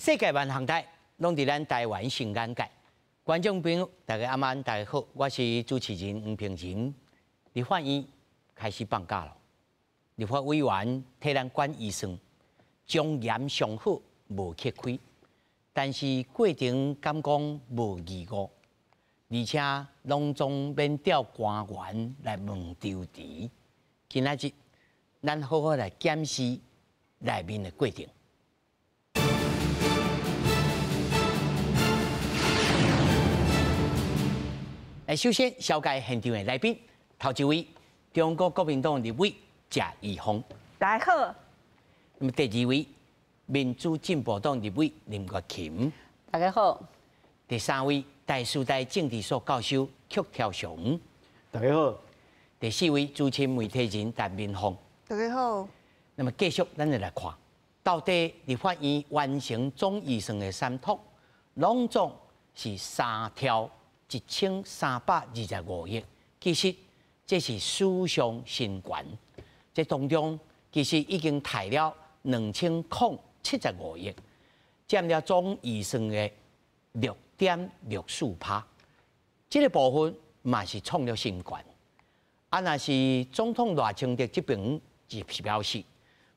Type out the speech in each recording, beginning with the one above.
世界萬項台攏佇咱台灣新眼界。觀眾朋友，大家暗暗大家好，我是主持人黃平仁。立法院開始放假了，立法委員替咱管預算，莊嚴上好，無吃虧。但是過程敢講無義務，而且攏總免調官員來問抽查。今仔日，咱好好來檢視內面的過程。來，首先紹介現場的來賓，頭一位中國國民黨立委謝宜豐，大家好。那麼第二位民主進步黨立委林月琴，大家好。第三位台師大政治所教授曲跳祥，大家好。第四位資深媒體人陳明鳳，大家好。那麼繼續，咱就來看，到底立法院完成總預算的三讀，攏總是3兆1325億，其實這是史上新高。這當中其實已經提了2075億，佔了總預算的6.64%。這個部分嘛是創了新高。啊，若是總統賴清德這邊就表示，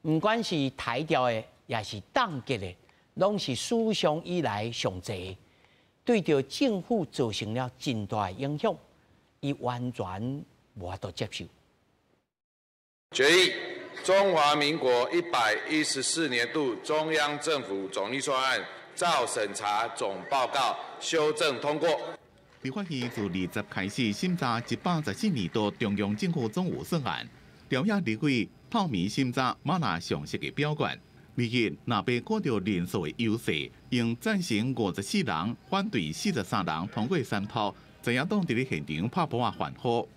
毋管是台調的，也是凍結的，攏是史上以來上濟。對著政府造成了真大的影響，伊完全無法度接受。決議：中華民國114年度中央政府總預算案照審查總報告修正通過。立法院自20開始審查114年度中央政府總預算案，朝野立委透明審查馬來詳細的表決。二日，若欲顧著人數的優勢，用贊成54人，反對43人通過三讀，在野黨佇咧現場拍噗仔歡呼。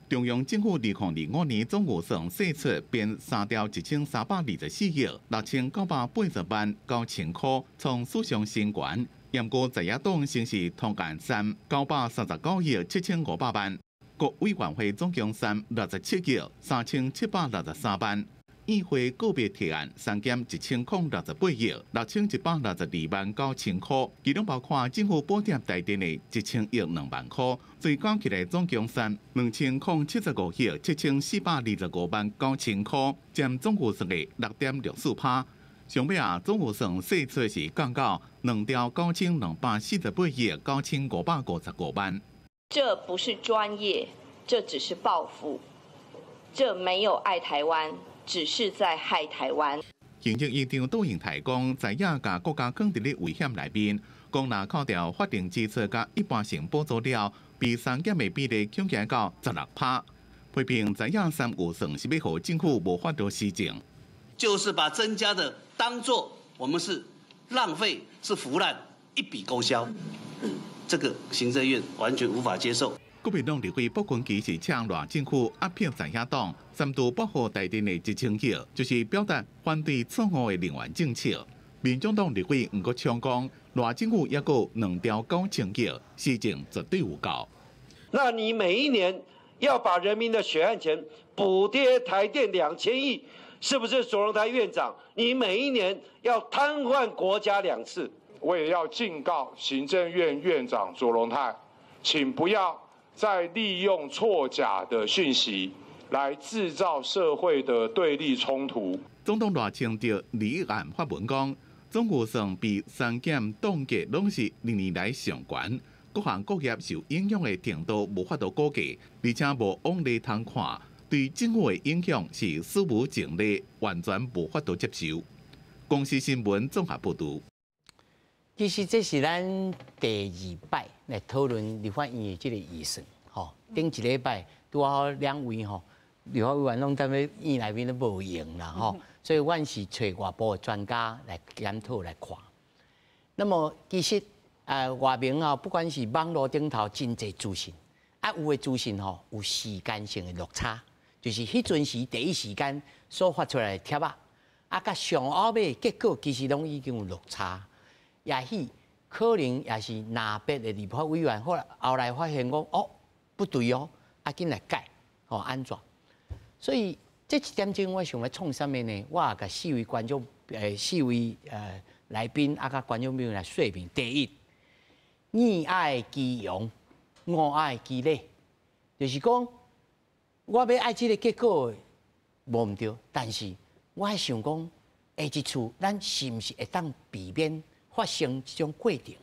中央政府2025年總預算歲出編3兆1324億6980萬9000塊，創史上新高。毋過在野黨先是通過刪939億7500萬。國委員會總共刪67億3763萬，議會個別提案刪減1068億6162萬9000塊，其中包括政府補貼台電的1000億2萬塊，所以加起來總共刪2075億7425萬9000塊，佔總預算的6.64%。上尾啊，總預算歲出是降到2兆9248億9555萬。這不是專業，這只是報復。這沒有愛台灣，只是在害台灣。行政院長杜英台講，在野共國家囥佇咧危險內面，講若扣掉法定支出佮一般性補助了，被刪減的比例恐驚到16%。批評在野刪預算是欲予政府無法度施政，就是把增加的當作我們是浪費、是腐爛，一筆勾銷。這個行政院完全無法接受。國民黨立委傅崑萁是請賴政府壓迫在野黨，三度駁予台電的1000億，就是表達反對錯誤的能源政策。民眾黨立委黃國昌講，賴政府抑閣2兆9000億，施政絕對有夠。那你每一年要把人民的血汗錢補貼台電2000億，是不是卓榮泰院長？你每一年要癱瘓國家兩次？我也要警告行政院院長卓榮泰，請不要再利用錯假的訊息來製造社會的對立衝突。總統賴清德立案發文講，總預算被刪減凍結，攏是歷年來上懸，各行各業受影響的程度無法度估計，而且無往例通看，對政府的影響是史無前例，完全無法度接受。公視新聞綜合報導。其實這是咱第二擺來討論立法院的這個預算，吼。頂一禮拜拄好兩位吼，立法委員攏踮咧院內面都無閒啦，吼。所以阮是揣外部的專家來檢討來看。那麼其實外面啊，不管是網路頂頭真濟資訊，啊有的資訊吼有時間性的落差，就是彼陣時第一時間所發出來的帖仔，啊，佮上後尾結果其實攏已經有落差。也許可能也是哪邊的立法委員，後來發現講哦不對哦，啊緊來改，哦按怎？所以這這一點鐘我想欲創啥物呢？我也共四位觀眾，四位來賓啊，佮觀眾朋友來說明。第一，仁愛其容，惡愛其禮，就是講我欲愛這个結果無毋對，但是我愛想講，下一次咱是毋是會當避免發生這種過程？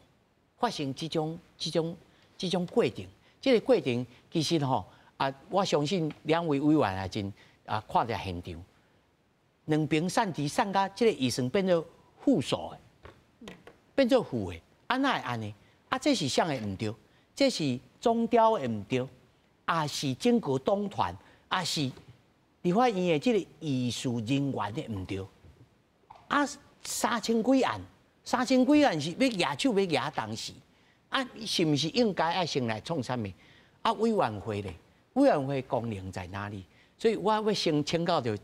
發生這種過程，這个過程其實吼啊，我相信兩位委員也真啊看著現場，兩邊散錢散甲這个預算變做負數的，變做負的，啊哪會按呢？啊，這是啥的毋對？這是總調的毋對，抑是整個黨團，抑是立法院的這个議事人員的毋對？啊，三千幾案，三千幾案是欲舉手欲舉當時，啊，是毋是應該愛先來創啥物？啊，委員會咧，委員會功能在哪裡？所以我欲先請教著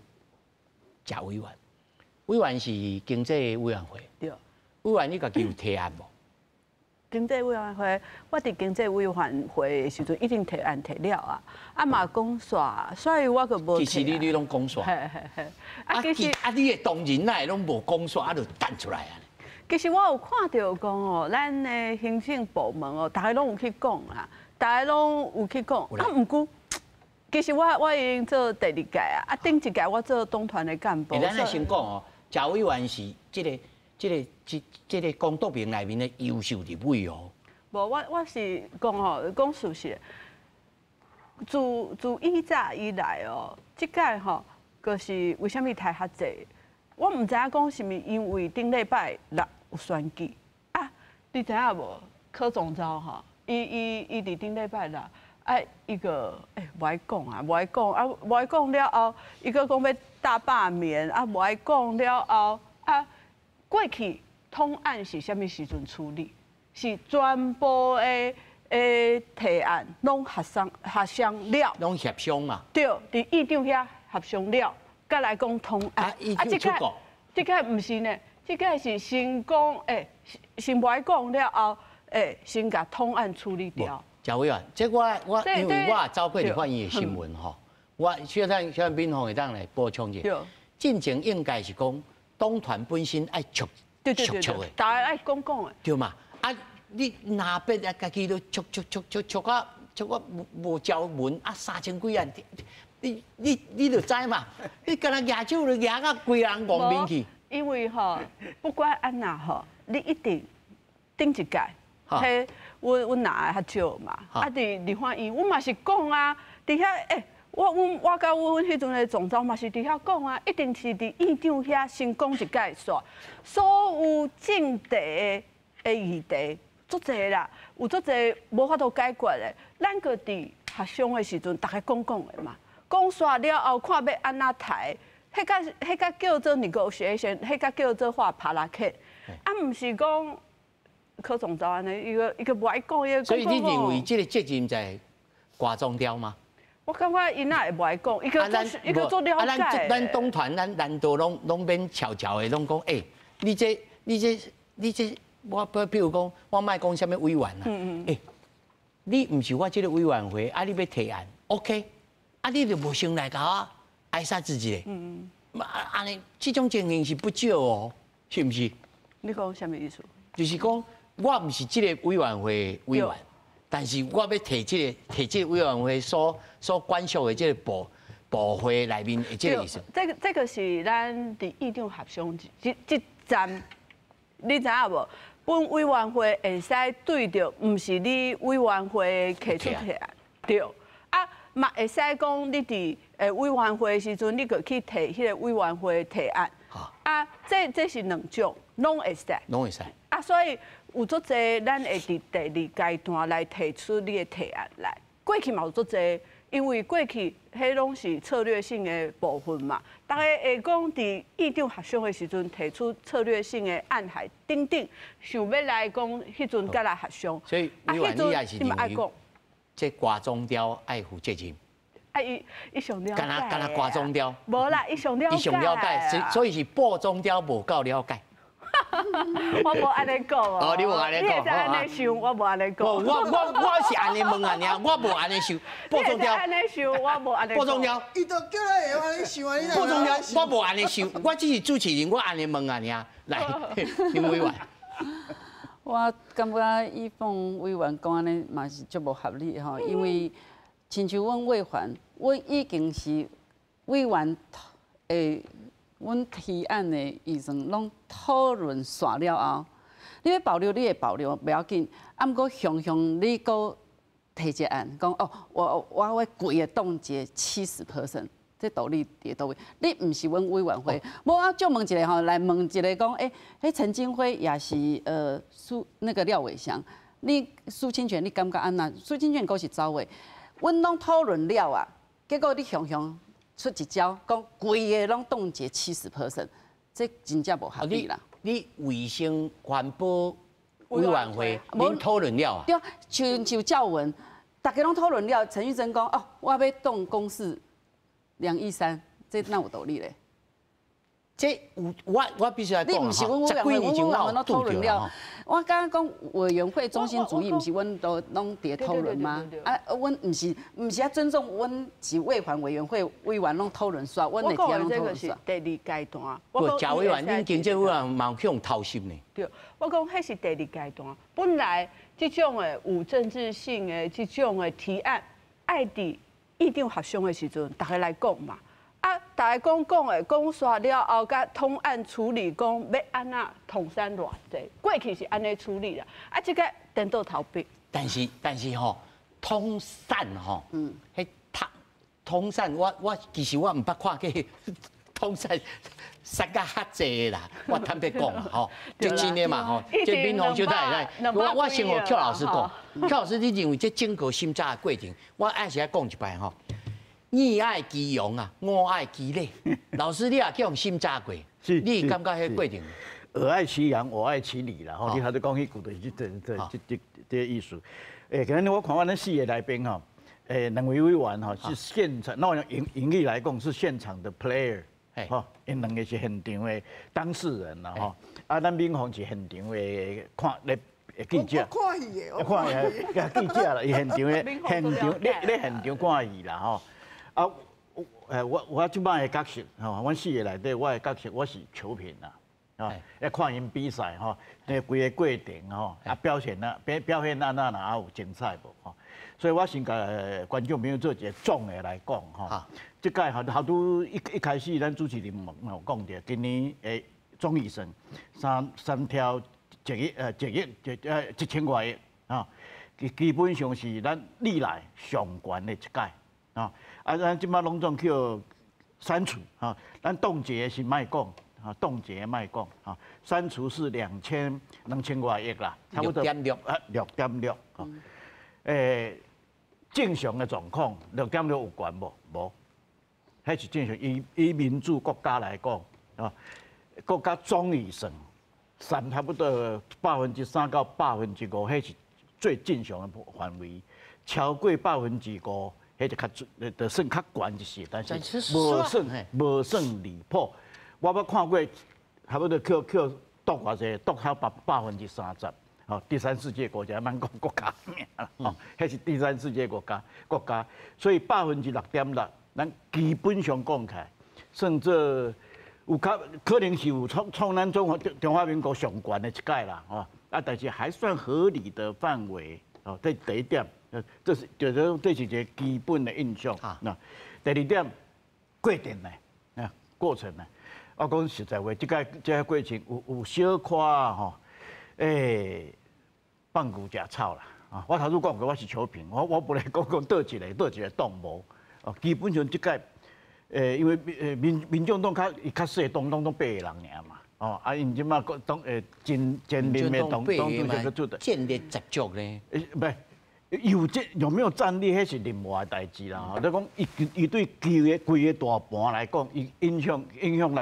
賈委員，委員是經濟委員會，對。委員你家己有提案無？經濟委員會，我佇經濟委員會的時陣已經提案提了啊，啊嘛講煞，所以我閣無。其實你攏講煞。嘿嘿嘿。啊，其實啊，你的同仁哪會攏無講煞，啊，就彈出來啊？其實我有看著講哦，咱的行政部門哦，逐个攏有去講啦，逐个攏有去講。啊，毋過，其實我已經做第二屆啊，啊頂一屆我做黨團的幹部。咱來先講哦，賈委員是這個公督盟內面的優秀立委哦。無，我是講吼，講事實。自以早以來哦，這屆吼，就是為啥物提較濟？我毋知影講是毋是因為頂禮拜六有選舉啊？你知影無？柯總召吼，伊佇頂禮拜六啊，伊個無愛講啊，無愛講啊，無愛講了後，伊閣講欲大罷免啊，無愛講了後啊，過去統案是啥物時陣處理？是全部的提案攏協商了，攏協商嘛？對，佇院長遐協商了，閣來講統案。啊，啊，這個這個毋是呢，這個是先講，先無愛講了後，先共統案處理掉。賈委員，這我因為我也走過立法院的新聞吼，我小等小等敏鳳會當來補充一下。進前應該是講黨團本身愛促促促的，大家愛講講的。對嘛？啊，你若欲啊，家己都促促促促促啊，促啊無條文啊，三千幾案，你就知嘛？你敢若舉手就舉甲規人戇面去。因為吼，不管按怎吼，你一定頂一屆，彼阮拿的較少嘛。啊，佇立法院，阮嘛是講啊，佇遐我佮阮彼陣的總召嘛是佇遐講啊，一定是佇院長遐先講一屆煞，所有政治的議題足濟啦，有足濟無法度解決的，咱閣佇協商的時陣，逐家講講的嘛，講煞了後，看欲按怎提，彼個叫做 negotiation，彼個叫做畫帕拉克，啊，毋是講柯總召按呢，伊閣無愛講，伊所以你認為這个責任在郭總召嗎？我感覺伊哪會無愛講，伊閣做了解。咱黨團，咱難道攏免悄悄的攏講？你這，我比如講，我莫講啥物委員啊？你毋是我這个委員會，啊，你欲提案，OK？啊，你就無先來共我挨殺自己。按呢，這種情形是不少哦，是毋是？你講啥物意思？就是講，我毋是這个委員會委員。但是我欲提這个委員會所管屬的這个部會內面的這个意思。這個是咱佇院長協商這站，你知影無？本委員會會使對著，毋是你委員會提出提案，對。啊，嘛會使講你佇委員會的時陣，你閣去提彼個委員會提案。啊，這是兩種，攏會使。攏會使。啊，所以。有足濟，咱會佇第二階段來提出你的提案來。過去嘛有足濟，因為過去彼攏是策略性的部分嘛。逐家會講佇院長協商的時陣提出策略性的案項等等，想欲來講，彼陣才來協商。所以，委員你也是認為，這郭總召愛負責任。啊，伊上了解。敢若郭總召。無啦，伊上了解。伊上了解，所以是部總召無夠了解。我無按呢講哦，你無按呢講，你會使按呢想，我無按呢講。我是按呢問啊，爾，我無按呢想。播中條，按呢想，我無按呢。播中條，伊都叫你會按呢想啊，你播中條，我無按呢想，我只是主持人，我按呢問啊，爾。來，林委員。我感覺以鳳委員講按呢嘛是足無合理吼，因為親像阮衛環，阮已經是委員誒。阮提案的預算攏討論煞了後，你欲保留，你會保留，袂要緊。啊，毋過雄雄你閣提一個案，講哦，我欲規个凍結70%，這道理佇佗位？你毋是阮委員會，無我就問一个吼，來問一个講，欸，彼陳金輝也是蘇那個廖偉翔，你蘇清泉你感覺按怎？蘇清泉閣是走的，阮攏討論了啊，結果你雄雄出一招，講規个攏凍結70%，這真正無合理啦。你衛生環保委員會，恁討論了啊？對，像像教文，大家攏討論了。陳玉珍講哦，我欲凍公示2億3，這哪有道理咧？這有我必須來講，你毋是阮委員會，阮委員攏討論了。我剛剛講委員會中心主義，毋是阮都攏佇討論嗎？啊，阮毋是毋是愛尊重阮是衛環委員會委員攏討論煞，阮會聽攏討論煞。第二階段，我講賈委員，恁經濟委員嘛有去予偷襲呢？對，我講彼是第二階段。本來這種的有政治性的這種的提案，愛佇議長協商的時陣，大家來講嘛。啊！大家講講的，講煞了後，佮統案處理，講欲按怎統刪偌濟，過去是按呢處理啦。啊，這个顛倒逃避。但是吼，統刪吼，彼統統刪，我其實我毋捌看過統刪刪甲較濟啦。我坦白講吼，這真的嘛吼，這敏鳳小太來，我先予寇老師講，寇老師，你認為這整個審查的過程，我愛是愛講一擺吼。爾愛其容啊，吾愛其禮。老師，你也去予審查過，你感覺彼過程？爾愛其陽，我愛其禮啦。吼，你頭拄講彼句就是這意思。今日我看阮四個來賓吼，兩位委員吼是現場，那我用英英語來講是現場的 player，吼，𪜶兩个是現場的當事人啦，吼。啊，咱敏鳳是現場的看咧記者，看戲的，看戲記者啦，伊現場的現場，你現場看戲啦，吼。啊，我這擺的角色吼，阮四個內底，我的角色我是球評啦，啊，要看𪜶比賽吼，那規個過程吼，啊表現啊表現按怎若有精彩無吼？所以我先共觀眾朋友做一個總的來講吼。這屆吼，頭拄一一開始咱主持人有講著，今年的總預算三兆一億一億一一千外億啊，基本上是咱歷來上懸的一屆啊。啊，咱這擺攏總去刪除啊，咱凍結是莫講啊，凍結莫講啊，刪除是2000外億啦，差不多6.6啊，6.6啊，正常的狀況6.6有懸無？無，彼是正常。以民主國家來講啊，國家總預算佔差不多3%到5%，彼是最正常的範圍，超過5%。彼就較就算較懸一些，但是無算離譜。我捌看過，差不多去凍偌濟，凍到30%。吼，第三世界國家，免講國家名啦，吼，彼是第三世界國家，所以6.6%，咱基本上講起來，算做有較可能是有創咱中華民國上懸的一屆啦，吼，啊，但是還算合理的範圍，哦，這第一點。這是就是這是一個基本的印象。那第二點，過程呢？啊，過程呢？我講實在話，這個過程有小可吼，放牛食草啦。啊，我頭拄講過，我是球評，我無來講講佗一个佗一个黨無。哦，基本上這屆，因為民眾黨較伊較細黨，攏總八個人爾嘛。哦，啊，𪜶這擺黨真前面的黨黨主席去做的。戰力十足呢？毋是。有這有沒有戰力，彼是另外的代誌啦。吼，你講伊對規个大盤來講，伊影響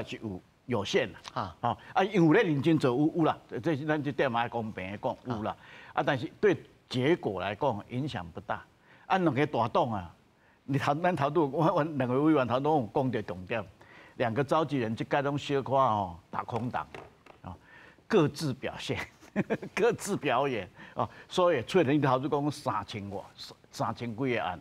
力是有限啦。啊，啊，有咧認真做有啦，這是咱這點愛公平的講有啦。啊，但是對結果來講影響不大。啊，兩個大黨啊，你頭咱頭拄我兩個委員頭拄有講著重點，兩個召集人這屆攏小可吼打空檔，啊，各自表现，各自表演哦，所以出来头拄讲3000几个案，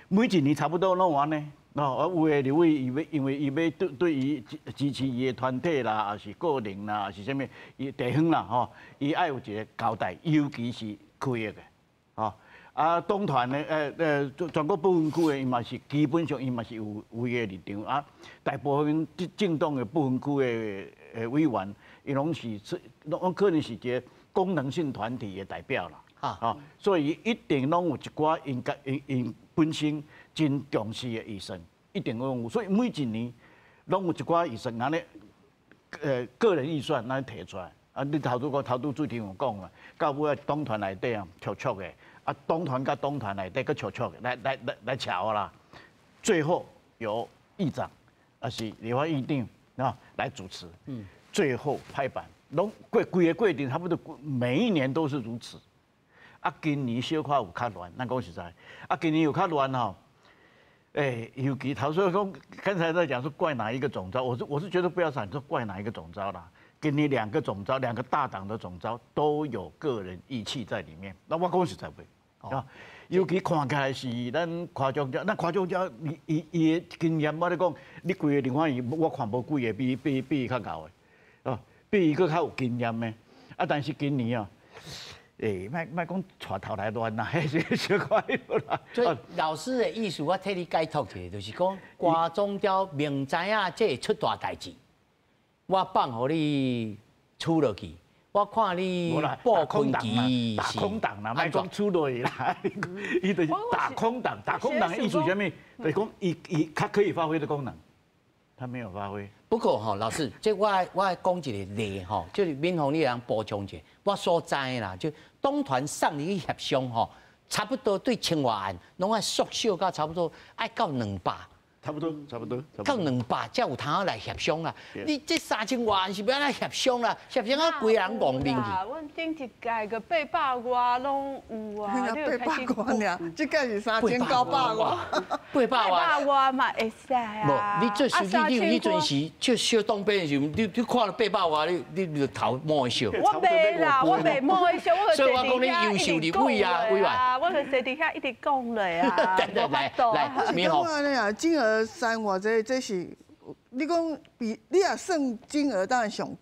每一年差不多拢按呢。哦，有的立委伊欲因为伊欲对对伊支持伊的团体啦，抑是个人啦，抑是啥物，伊地方啦吼，伊爱有一个交代，尤其是区域的，吼。啊，党团的，全国不分区的，伊嘛是基本上伊嘛是有有伊的立场啊。大部分政党的不分区的委员，伊拢是拢可能是一个功能性团体的代表啦。啊，所以一定拢有一寡𪜶家𪜶𪜶本身真重视的预算，一定拢有。所以每一年拢有一寡预算，按呢，个人预算按呢提出来。啊，你头拄讲头拄主持人有讲啊，到尾啊党团内底啊，吵吵的，啊党团佮党团内底阁吵吵的，来来来来吵啦。最后由议长，抑是立法院长啊来主持，最后拍板，拢过规个过程差不多，每一年都是如此。啊，今年小可有较乱，咱讲实在，啊，今年有较乱吼，欸，尤其头先讲，刚才在讲说怪哪一个总召，我是觉得不要讲说怪哪一个总召啦。今年两个总召，两个大党的总召都有个人意气在里面。那我讲实在话，啊，尤其看起来是咱柯总召，咱柯总召伊伊伊的经验，我咧讲，你规个立法院，我看无几个比伊较𠢕的，啊，比伊阁较有经验的。啊，但是今年啊，欸，莫莫讲带头来乱啦，彼是小可啦。所以老师的意思，我替你解释一下，就是讲柯总召明知影这会出大代志，我放予你处落去，我看你布空棋打空档啦，莫讲处落去啦，伊就是打空档，打空档的意思啥物？就是讲伊伊较可以发挥的功能，他没有发挥。不过吼，老师，这我我讲一个例吼，就是敏凤你通补充一下，我所知啦，就党团送入去协商吼，差不多对千外案，拢爱缩小到差不多爱到200。差不多，差不多，到200才有通来协商啦。你这3000外案是欲按怎协商啦？协商啊，规人戆面去。阮顶一届个800外拢有啊， 800外尔，这届是3900外， 800外。 800外嘛会使啊。无，你做书记长彼阵时，就小当兵的时候，你看了800外，你就头摸会烧。我袂啦，我袂摸会烧，我所以我讲你优秀立委啊，委员。我就坐伫遐一直讲咧啊。来来来，敏凤。金额删偌济，这是你讲比你若算金额当然上悬，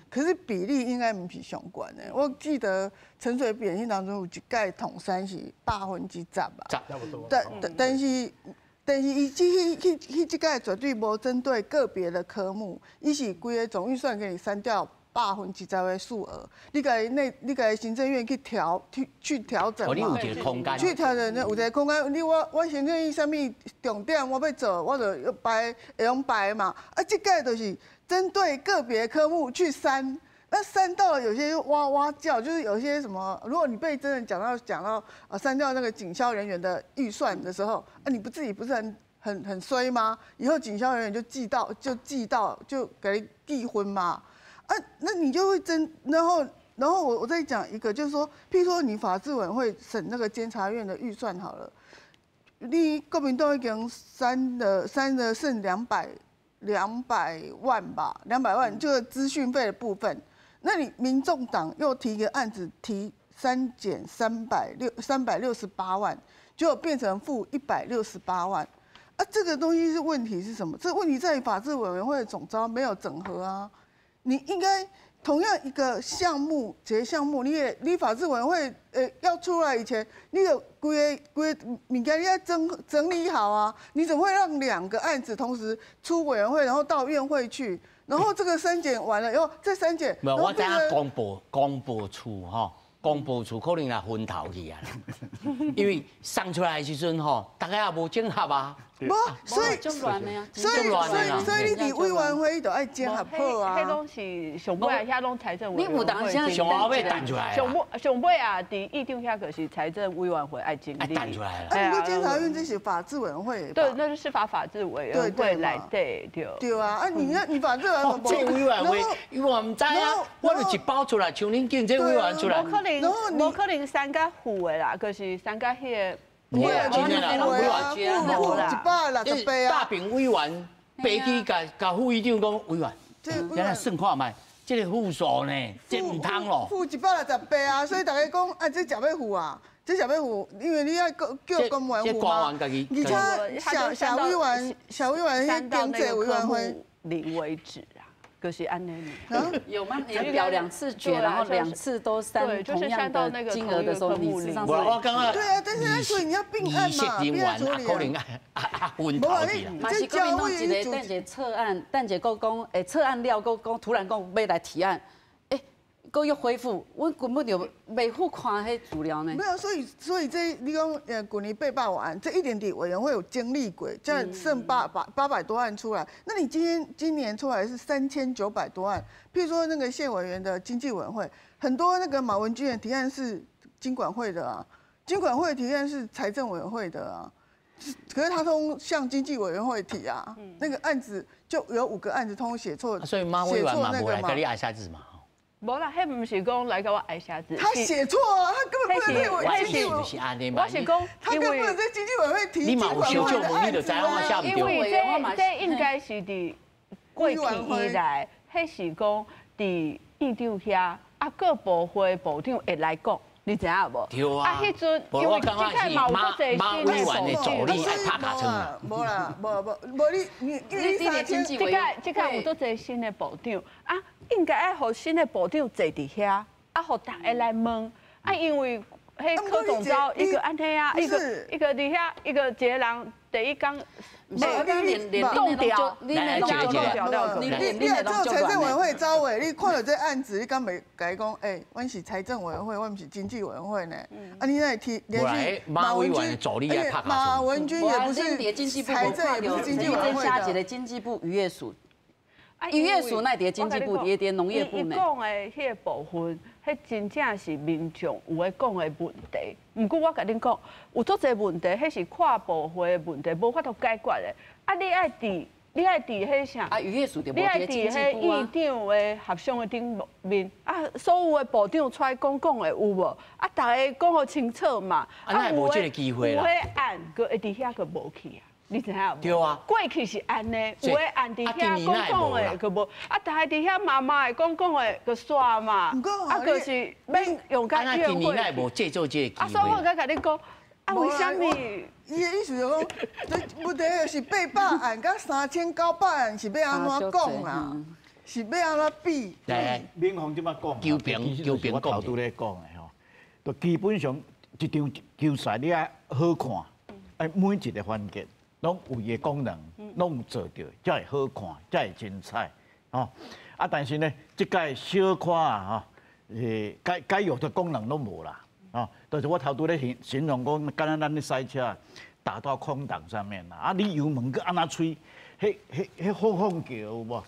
可是比例应该毋是上悬的。我记得陈水扁彼当阵有一届统删是10%吧，差不多。但是伊这彼彼彼这届绝对无针对个别的科目，伊是规个总预算给你删掉10%的数额，你共内你共行政院去调去去调整嘛？你有一个空间。去调整，有一个空间。你我我行政院啥物重点我欲做，我就排会用排嘛。啊，这届就是针对个别科目去删，那删到了有些哇哇叫，就是有些什么，如果你被真的讲到删掉那个警消人员的预算的时候，啊，你不自己不是很衰吗？以后警消人员就记到就记到就给你记分嘛。啊，那你就会真，然后我再讲一个，就是说，譬如说你法制委员会审那个监察院的预算好了，你国民党已经删了剩两百万吧，两百万这个资讯费的部分，那你民众党又提一个案子，提删减368万，就变成负168万，啊，这个东西是问题是什么？这个问题在于法制委员会的总召没有整合啊。你应该同样一个项目，这个项目，你也你法制委员会要出来以前，你有规个规个物件你要整理好啊！你怎么会让两个案子同时出委员会，然后到院会去，然后这个删减完了以后再删减？无，我知影公报处吼，公报处可能也昏头去啊，因为送出来的时阵吼，大家也无整合啊。无，所以你伫委员会就爱整合好啊。彼拢是上尾啊，遐拢财政委员会。你有当时上后尾弹出来。上尾上尾啊，伫议长遐个是财政委员会爱整理。弹出来。啊，不过监察院这是法制委员会。对，那是法制委员会来对对。对啊，啊你你法制委员会。这委员会，我毋知啊，我就一包出来，像恁见这委员出来。无可能，无可能删甲负的啦，就是删甲彼个。无真的啦，委员负168 大饼委员，爬去共副议长讲，委员，咱来算看觅，這個負數呢，這毋通咯。負168啊，所以大家講啊，這食欲付啊，這食欲付，因為你愛叫公務員付嘛。而且夏委員、夏委員彼經濟委員會零為止啊，就是按呢。有嗎？你表兩次決，然後兩次都刪同樣的金額的時候，你事實上是。我剛剛。對啊，但是所以你要併案嘛，併案處理。可能啊混頭去啦。嘛是國民黨一個等一下撤案，等一下閣講，撤案了，閣講突然講欲來提案，閣又恢復，阮根本就袂赴看彼資料呢。沒有，所以這你講舊年885案，這一點底委員會有經歷過，這樣剩800多案出來。那你今年出來是3900多案，譬如說那個謝委員的經濟委員會，很多那個馬文君的提案是金管會的啊，金管會的提案是財政委員會的啊，可是他通向經濟委員會提啊，那個案子就有5個案子通寫錯，所以馬委員嘛無來共你挨寫字嘛。無啦，彼毋是講來共我挨寫字。他寫錯啊，他根本不能對我。我是講，他根本在經濟委員會提金管會的案子啊。因為這應該是佇過去以來，彼是講佇院長遐啊，各部會部長會來講，你知影無？對啊。啊，彼陣因為這屆嘛有足濟新的助理愛拍卡槍啊。無啦，無你3000，這屆有足濟新的部長啊。應該愛予新的部長坐佇遐，啊，予大家來問，啊，因為彼柯總召一個按呢啊，一個佇遐，一個一個人第一工，動掉，你你做財政委員會召委，你看到這案子，你敢袂共伊講？欸，阮是財政委員會，阮毋是經濟委員會呢。啊，你那提連續馬文君，馬文君也不是財政，也不是經濟委員會的。一個經濟部漁業署。漁業署那佇經濟部，佇佇農業部呢。伊講的彼個部分，彼真正是民眾有咧講的問題。毋過我共恁講，有足濟問題，彼是跨部會的問題，無法度解決的。啊，你愛佇彼啥？啊，漁業署就無你愛佇彼院長的合商的頂面，啊，所有的部長出來講講的有無？啊，逐家講予清楚嘛。啊，哪會無這個機會啦？有的案閣會佇遐閣無去啊。你知影無？對啊。過去是按呢，有的按佇遐講講的，閣無啊，逐个佇遐罵罵的講講的，閣煞嘛。啊，閣是免用甲约会。今年哪會無製造這個機會？啊，所以我才共你講，啊，為啥物？伊的意思就講，這問題就是800案佮3900案是欲按怎講啊？是欲按怎比？來，民航這擺講，求平求平我頭拄咧講的吼，就基本上一場球賽你愛好看，愛每一個環節。攏有伊的功能，攏有做著，才會好看，才會精彩，吼！啊，但是呢，這屆小可啊，吼，該有的功能攏無啦，吼！就是我頭拄咧形容講，敢若咱咧賽車打到空檔上面啦，啊，你油門閣按怎吹，彼放放叫有無？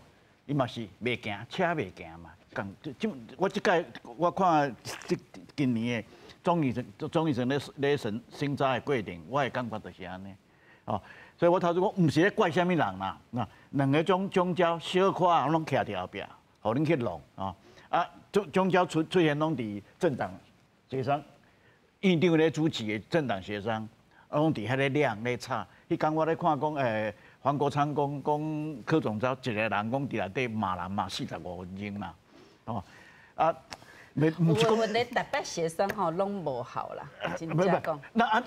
伊嘛是袂行，車袂行嘛。共這我這屆我看這今年的總議程咧審查的過程，我的感覺就是按呢，哦。所以我頭拄講，毋是咧怪啥物人啦，嗱，兩个總召小可攏徛佇後壁，予恁去弄啊。啊，總召出現攏佇政黨協商，院長咧主持的政黨協商，啊，攏佇遐咧晾咧吵。彼工我咧看講，黃國昌講柯總召一個人講佇內底罵人罵45分鐘啦，哦，啊。有問題特別協商吼，攏無效啦，真正講。那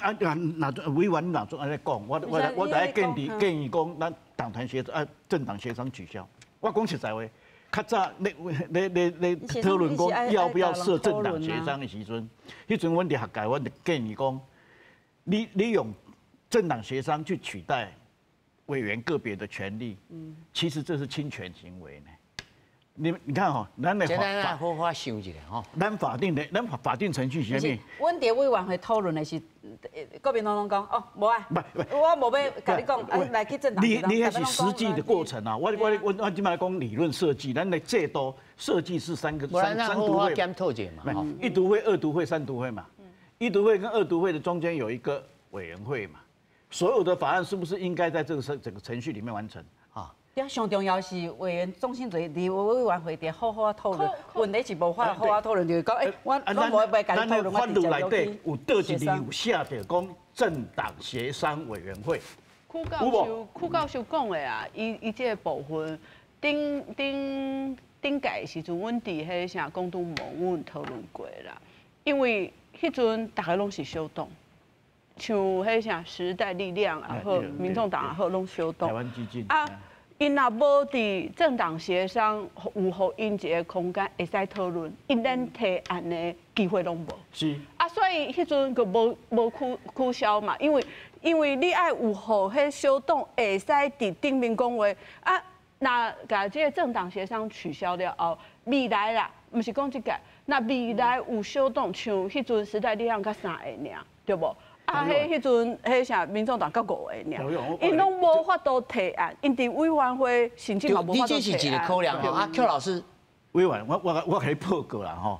那委員若總按呢講，我就愛建議講，咱黨團協商啊，政黨協商取消。我講實在話，較早咧討論講要不要設政黨協商的時陣，彼陣阮佇學界，阮就建議講，你用政黨協商去取代委員個別的權利，其實這是侵權行為呢。你看吼，咱的法好好想一下吼，咱法定的，咱法定程序是啥物？阮佇委員會討論的是，國民黨攏講哦，無愛，我無欲共你講，來去政黨。你彼是實際的過程啊！我這擺講理論設計，咱的制度設計是三讀會嘛，一讀會、二讀會、三讀會嘛。一讀會跟二讀會的中間有一個委員會嘛，所有的法案是不是應該在這個整個程序裡面完成？對，上重要是委員中心坐佇委員會佇好好討論，問題是無法好好討論，就是講，我攏無欲共你討論，法律內底有佗一字有寫著講政黨協商委員會。邱教授講的啊，伊這個部分，頂顶届时阵，阮伫彼啥公督盟，阮讨论过啦。因为彼阵逐个拢是小党，像彼啥时代力量也好，民众党也好，拢小党。台湾基进啊，𪜶若无伫政党协商，有予𪜶一个空间会使讨论，𪜶连提案的机会拢无。啊，所以彼阵就无取消嘛，因为你爱有予彼小党会使伫顶面讲话啊，若共这个政党协商取消了后，未来啦，毋是讲这届，若未来有小党，像彼阵时代力量才三个尔，对无？啊，彼阵彼啥民众党才五个尔，𪜶拢无法度提案，𪜶伫委员会甚至嘛无法度提案。你这是一个考量吼，啊，邱老师，委员，我共你报告啦吼，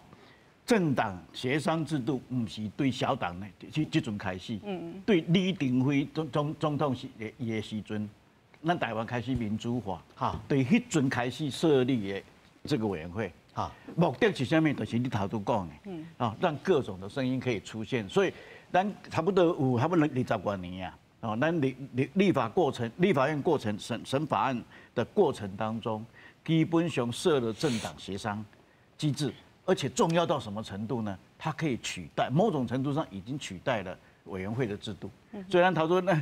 政党协商制度毋是对小党的，这阵开始，对李登辉总统时的伊的时阵，咱台湾开始民主化，对彼阵开始设立的这个委员会，目的是啥物？就是你头拄讲的，啊，让各种的声音可以出现，所以咱差不多有差不多20多年啊，哦，咱立法过程、立法院过程审法案的过程当中，基本上设了政党协商机制，而且重要到什么程度呢？它可以取代某种程度上已经取代了委员会的制度。虽然头拄咱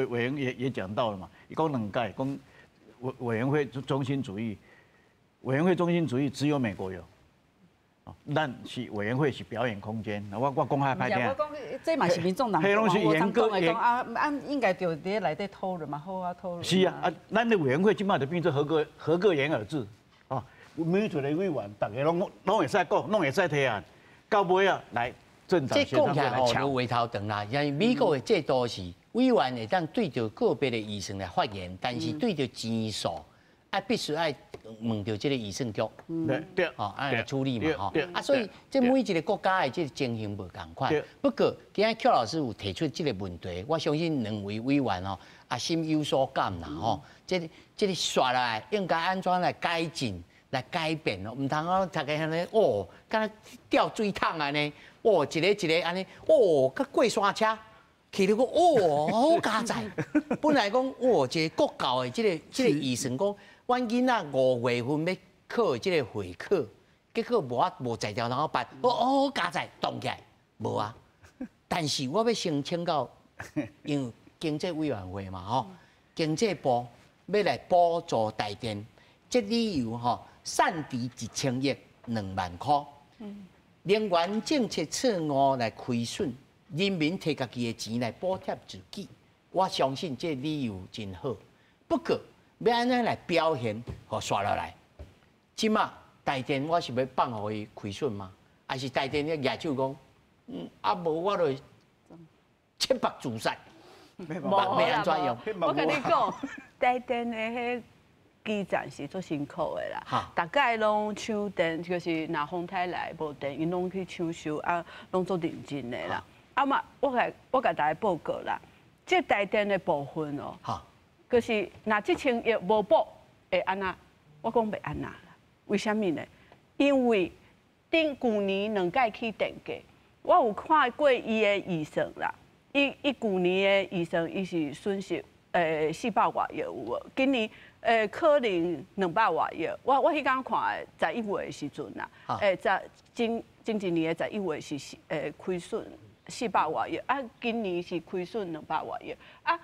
委员也讲到了嘛，伊讲两届，讲委员会中心主义，委员会中心主义只有美国有。咱是委员会是表演空间，我讲较歹听。我讲这嘛是民众党，彼拢是严格严啊，按应该就伫内底讨论嘛，好啊讨论。是啊，啊，咱的委员会这摆就变做合个言而治，啊，每一个委员逐家拢会使讲，拢会使提案，到尾啊来政党这讲起来吼，就话头长啦。因为美国的制度是委员会当对著个别的预算来发言，但是对著钱数，啊必须爱问著这个预算局，吼，按来处理嘛，吼。啊，所以这每一个国家的这个情形无仝款。不过今日邱老师有提出这个问题，我相信两位委员吼，啊心有所感啦，吼。这个煞来应该按怎来改进、来改变哦？毋通哦，逐家按呢哦，敢若吊水桶按呢，哦，一个一个按呢，哦，佮过山车。去了讲哦，好佳哉！本来讲哦，一个国教的这个预算讲，阮囡仔5月份欲考这个会考，结果无法无才调通好办，哦哦佳哉动起来，无啊。但是我欲先请教，因为经济委员会嘛吼，经济部欲来补助台电，这理由吼，散值1000亿2万箍，能源政策错误来亏损。人民提家己的钱来补贴自己，我相信这理由真好。不过欲按怎来表现，予煞落来？这马台电我是欲放予伊亏损吗？还是台电咧举手讲，啊无我就切腹自杀？无按怎用？我共你讲，台电的彼基站是足辛苦的啦，逐摆拢抢电，就是若风台来无电，𪜶拢去抢修啊，拢足认真的啦。啊嘛，我共大家报告啦，这台电的部分哦，就是若这千亿无补，会按怎？我讲袂按怎啦？为啥物呢？因为顶旧年两届起电价，我有看过伊的预算啦。伊旧年的预算，伊是损失400外亿有无？今年可能200外亿。我彼工看的11月的时阵啦，在前前一年的11月是亏损400外亿，啊，今年是亏损200外亿，啊，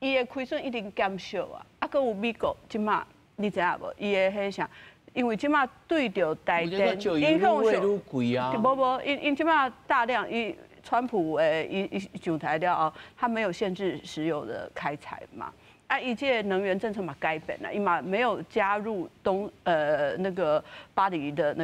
伊的亏损一定减少啊，啊，阁有美国这马你知影无？伊的彼啥？因为这马对著台电影响愈贵啊，无无，𪜶这马大量伊川普伊上台了后，他没有限制石油的开采嘛，啊，伊这个能源政策嘛改变了，伊嘛没有加入东那个巴黎的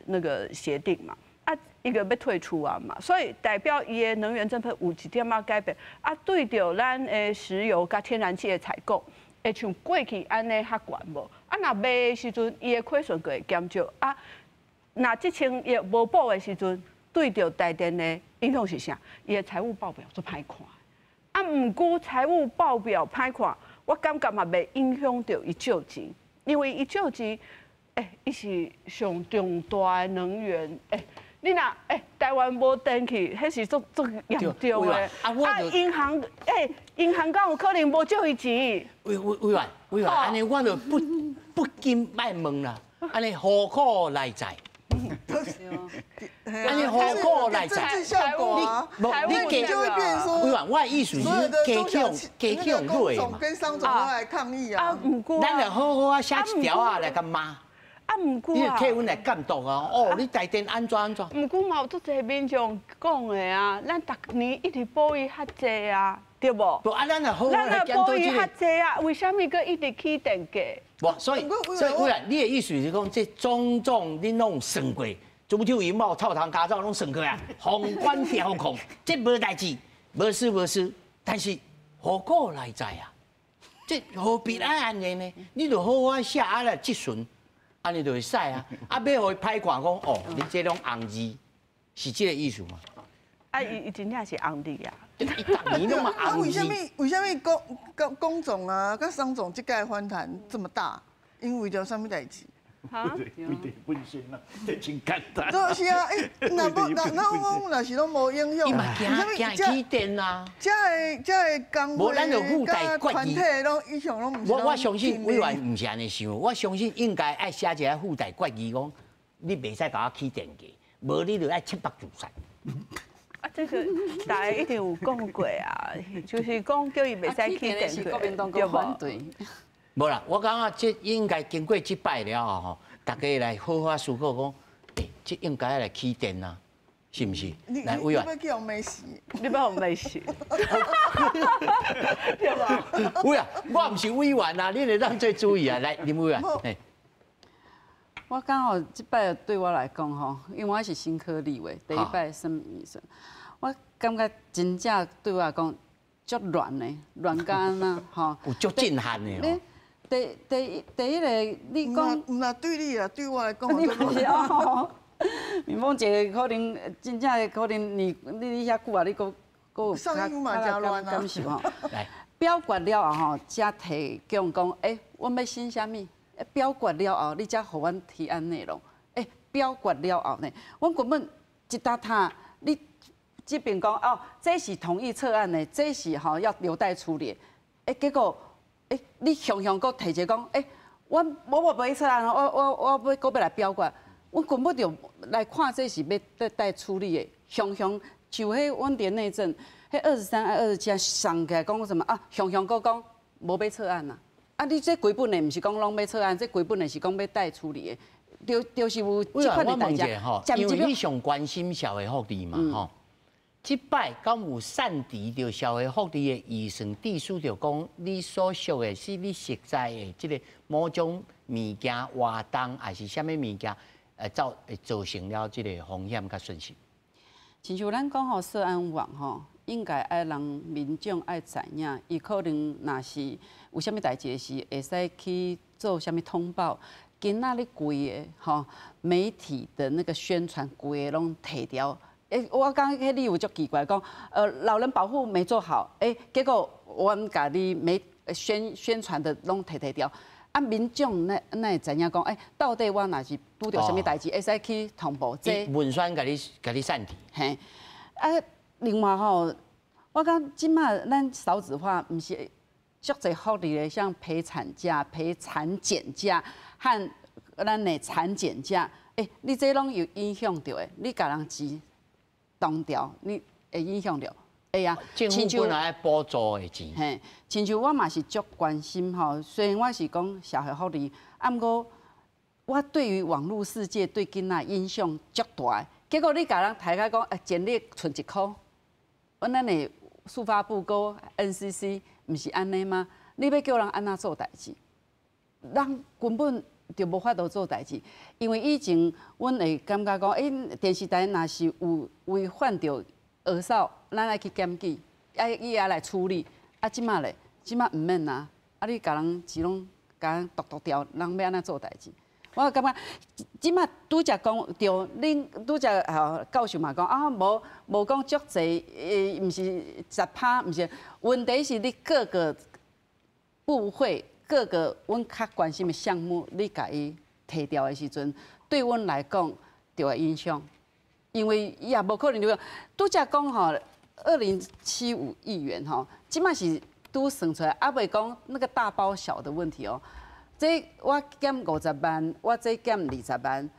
那个协定嘛。啊，伊个欲退出啊嘛，所以代表伊的能源政策有一点仔改变。啊，对著咱的石油佮天然气的采购，会像过去按呢较悬无？啊，若卖的时阵，伊的亏损就会减少。啊，若这千亿无补的时阵，对著台电的影响是啥？伊的财务报表足歹看。啊，毋过财务报表歹看，我感觉嘛袂影响著伊借钱，因为伊借钱，伊是上重大的能源，你若台湾无电去，彼是足足严重的。啊，银行银行敢有可能无借伊钱？委员，按呢我就不禁欲问啦。按呢何苦來哉？按呢何苦來哉？政治效果啊！你就會變說，委員，我的意思是加強加強落嘛。跟商總都來抗議啊！啊，毋過，咱就好好啊寫一條啊來共罵。啊，毋過你替阮來監督啊！哦，你台電按怎按怎？毋過嘛有足濟民眾講的啊，咱逐年一直補伊較濟啊，對無？無啊，咱就好好來檢討這個。咱補伊較濟啊，為啥物閣一直起電價？無，所以委員，你的意思是講，這種種恁攏有算過，豬頭銀帽、臭蟲家走攏算過啊，宏觀調控，這無代誌，無事無事，但是何苦來哉啊？這何必愛按呢呢？你就好好寫啊來質詢，按呢就會使啊。啊，欲予伊歹看講哦，你這種紅字是這個意思嗎？啊，伊真正是紅字啊！伊逐年攏嘛紅字。為啥物龚總啊，佮商總這屆反彈這麼大？因為著啥物代誌？哈？為著本身啊，這真簡單。就是啊，欸，若無若若講若是攏無影響，伊嘛驚驚起電啊！這個工會佮團體攏一向攏毋是。我相信委員毋是按呢想，我相信應該愛寫一個附帶決議，講你袂使共我起電價，無你就愛切腹自殺。啊，這個大家一定有講過啊，就是講叫伊袂使起電價，對無？無啦，我感覺這應該經過這擺了後吼，大家來好好思考講，欸，這應該來起電啊，是毋是？來，委員，你欲去予罵死？你欲予罵死？對無？委員，我毋是委員啊，你會當做主意啊。來，林委員，我感覺這擺對我來講吼，因為我是新科立委，第一擺選預算，我感覺真正對我來講足亂的，亂甲按怎吼？有足震撼的哦。第一個，你講毋若對你啊，對我來講，你嘛是哦。民風一個可能真正可能你遐久啊，你閣閣有較感受吼。表決了後吼，才提供講，欸，阮欲審啥物？表決了後，你才予阮提案內容。欸，表決了後呢，阮根本一沓沓，你這邊講哦，這是同意撤案的，這是吼要留待處理。欸，結果。欸，你雄雄閣提一個講，欸，我袂撤案，我欲閣欲來表決，阮根本就來看這是欲待處理的。雄雄就彼阮佇內政，彼23案、27案送起來講什麼啊？雄雄閣講無欲撤案啊！啊，你這規本的毋是講攏欲撤案，這規本的是講欲待處理的，就是有這款的代誌。吼，因為你上關心社會福利嘛，吼。這擺敢有擅離著社會福利的預算，意思就講你所屬的是你實在的這個某種物件活動，還是啥物物件，造成了這個風險佮損失。親像咱講吼，社安網吼，應該愛讓民眾愛知影，伊可能若是有啥物代誌時，會使去做啥物通報。今仔日規个吼媒體的那個宣傳，規个攏提掉。欸，我感覺彼理由足奇怪，講老人保護沒做好，欸，結果阮共你媒宣傳的攏提掉，啊，民眾哪會知影講，欸，到底我若是拄著啥物代誌，會使去通報這文宣共你散去。嘿，啊，另外吼，我感覺這馬咱少子化，毋是足濟福利的，像陪產假、陪產檢假和咱的產檢假，欸，你這攏有影響著的，你共人錢當掉，你會影響著，會啊。政府本來愛補助的錢。嘿，親像我嘛是足關心吼，雖然我是講社會福利，啊，毋過我對於網路世界對囡仔影響足大的。結果你共人提開講，欸，電力賰一箍，阮咱的司法部閣 NCC 毋是按呢嗎？你欲叫人按怎做代誌？人根本就無法度做代誌，因為以前阮會感覺講，欸，電視台若是有違反著兒少，咱愛去檢舉，愛伊也來處理。啊，這馬咧，這馬毋免啊。啊，你共人錢攏共人剁掉，人欲按怎做代誌？我感覺這馬拄才講對，恁拄才吼教授嘛講啊，無講足濟，毋是10%，毋是。問題是你各個部會。各個阮較關心的項目，你共伊提掉的時陣，對阮來講就會影響，因為伊也無可能就講拄才講吼，2.075億元吼，這馬是拄算出來，猶未講那個大包小的問題哦。這这我减五十万，我这减二十万，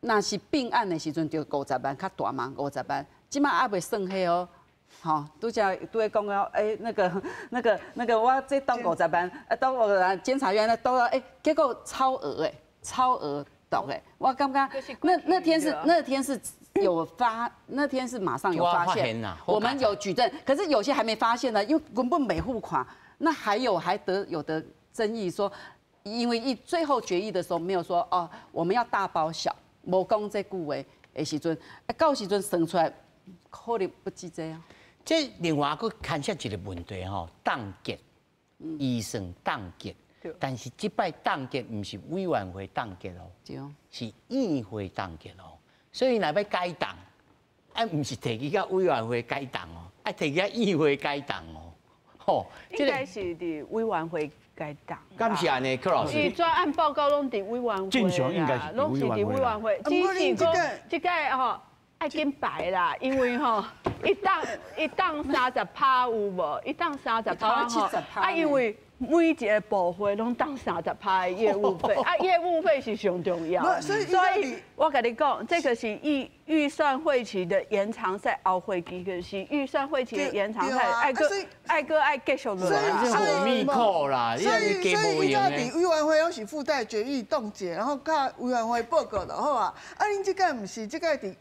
若是并案的时阵就五十万较大嘛，五十万，这马犹未算彼哦。吼，拄才拄咧讲了，欸，那个，我这冻五十万，啊，冻五十万，监察院咧冻到，欸，结果超额欸，超额冻的，我感觉那天是有发，那天是马上有发现，我們有舉證，可是有些還沒發現呢，因為根本沒付款，那還有還得有的爭議說，因為一最後決議的時候沒有說哦，我們要大包小，無講這句話的時陣，啊，到時陣算出來可能不止這樣。這另外閣牽涉一個問題吼，凍結預算凍結，但是這擺凍結毋是委員會凍結哦，是院會凍結哦。所以若欲解凍，啊，毋是提去甲委員會解凍哦，啊，提去甲院會解凍哦。吼，應該是佇委員會解凍。敢是按呢，柯老師？伊專案報告攏佇委員會，正常應該是攏是佇委員會，只是講這個吼愛緊排啦，因為吼。伊凍30%有無？伊凍三十趴吼，啊，因為每一個部會攏凍三十趴的業務費，啊，業務費是上重要。所以，我共你講，這個是預算會期的延長賽，後會期就是預算會期的延長賽，愛閣愛繼續落來。所以啦，所以伊早佇委員會攏是附帶決議凍結，然後佮委員會報告就好啊。啊，恁這個毋是，這個佇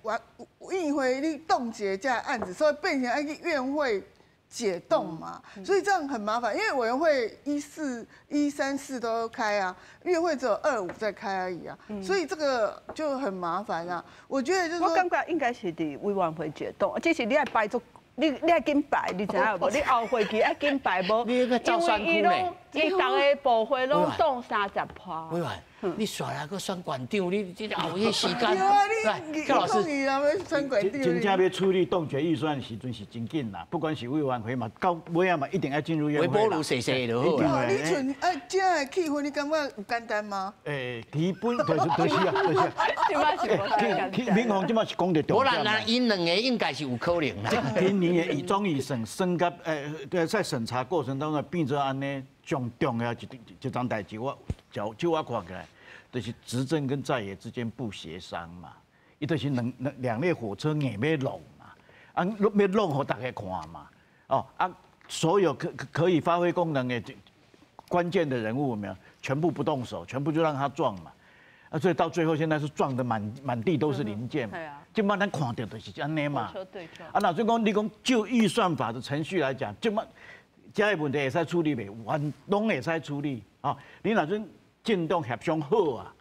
院會你凍結這個案子，所以變成愛去院會解凍嘛，所以這樣很麻煩，因為委員會一四一三四都開啊，院會只有二五在開而已啊，所以這個就很麻煩啊。我覺得就是我感覺應該是佇委員會解凍，只是你愛排足，你愛緊排，你知影無？你後會期愛緊排無？因為伊攏伊逐个部會攏凍30%。委員，你煞來閣選館長，你這後迄時間，來，柯老師，真正欲處理凍結預算的時陣是真緊啦，不管是委員會嘛，到尾仔嘛一定愛進入院會啦。微波爐踅踅就好啦。你像哎，這樣的氣氛，你感覺有簡單嗎？欸，基本就是啊，就是啊。欸，民航這馬是講著重點。無啦，𪜶兩個應該是有可能啦。今年的總預算算甲在審查過程當中變做按呢，上重要一樁代誌，我就我看起來，就是執政跟在野之間不協商嘛，伊就是兩列火車硬欲弄嘛，啊，欲弄予大家看嘛，哦啊，所有可以發揮功能的關鍵的人物有沒有？全部不動手，全部就讓他撞嘛，啊，所以到最後現在是撞得滿地都是零件嘛，這馬咱看著就是按呢嘛，啊，若說講你講就預算法的程序來講，這馬這个問題會使處理袂？完攏會使處理啊！你若準政黨協商好啊，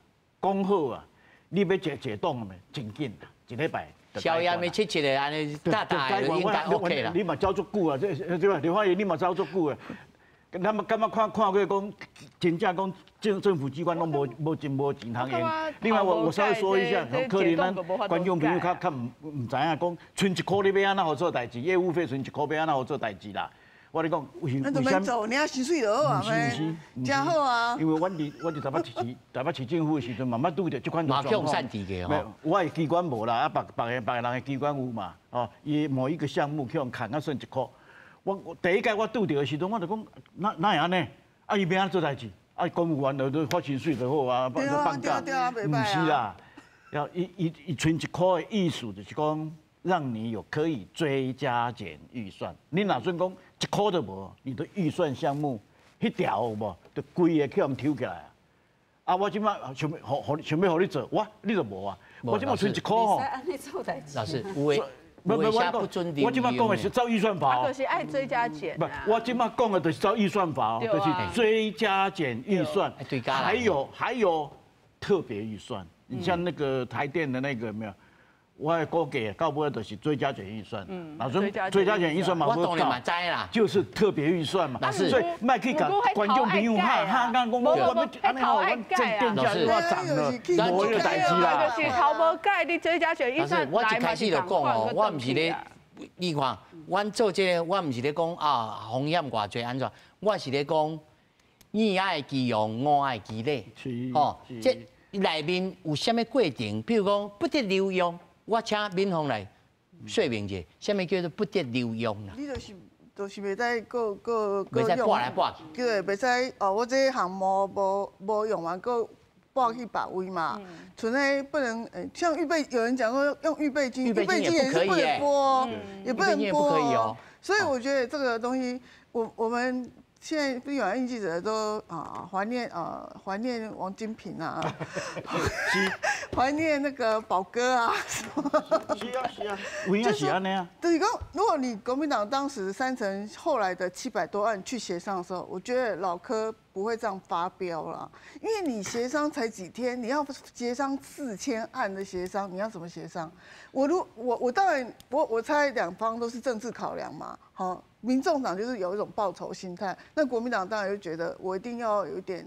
講好啊，你欲解凍未？真緊啦，一禮拜。消炎的七七的按呢，大大的應該 OK 啦。你嘛走足久啊，這對吧？劉發言你嘛走足久啊。咱們感覺看看過講，真正講政府機關攏無真無錢通用。另外我稍微說一下，可能咱觀眾朋友較毋知影講，賰一箍你欲按怎予做代誌？業務費賰一箍欲按怎予做代誌啦？我咧講，為為啥物？做，你啊薪水就好啊，真好啊。因為阮佇台北市政府的時陣，嘛捌拄著這款狀況。我的機關無啦，啊別個人的機關有嘛？哦，伊某一個項目去予砍啊算一箍。我第一屆我拄著的時陣，我就講，哪會按呢？啊，伊欲按怎做代誌？啊，公務員就發薪水就好啊，放假。毋是啦，要伊賰一箍的意思就是講，讓你有可以追加減預算。你若準講一箍都無，你的預算項目彼條有無？就規个去予抽起來啊！啊，我這馬想欲，想欲予你做，我你就無啊！我這馬賰一箍吼。老師，有的。不不，我這馬講的是照預算法哦。就是愛追加減。不，我這馬講的就是照預算法哦，就是追加減預算。還有特別預算，你像那個台電的那個有沒有？我估計到尾就是追加減預算。嗯。追加減預算嘛，我當然嘛知啦。就是特別預算嘛。老師，所以莫去共觀眾朋友哈哈講講我欲按呢吼，阮這電價又要漲了，無彼個代誌啦。就是頭無改，你追加減預算。我一開始就講哦，我毋是咧，你看，阮做這個，我毋是咧講啊風險偌濟按怎，我是咧講，你愛其容，我愛其禮。哦，這內面有啥物過程？比如講不得留用。我請敏鳳來說明一下，啥物叫做不得留用啦？你就是就是袂使阁阁阁用，拨来拨去，对，袂使哦，我这个项目无用完，阁拨去别位嘛。像那不能，像预备，有人讲说用预备金，预备金也是不能拨，也不能拨哦。所以我觉得这个东西，我们现在立法院记者都啊怀念啊怀念王金平啊，怀念那个宝哥啊。是啊是啊，有影是按呢啊。就是讲，如果你国民党当时删成后来的700多案去协商的时候，我觉得老柯不会这样发飙了，因为你协商才几天，你要协商4000案的协商，你要怎么协商？我如我我当然我猜两方都是政治考量嘛，好。民众党就是有一种报仇心态，那国民党当然就觉得我一定要有一点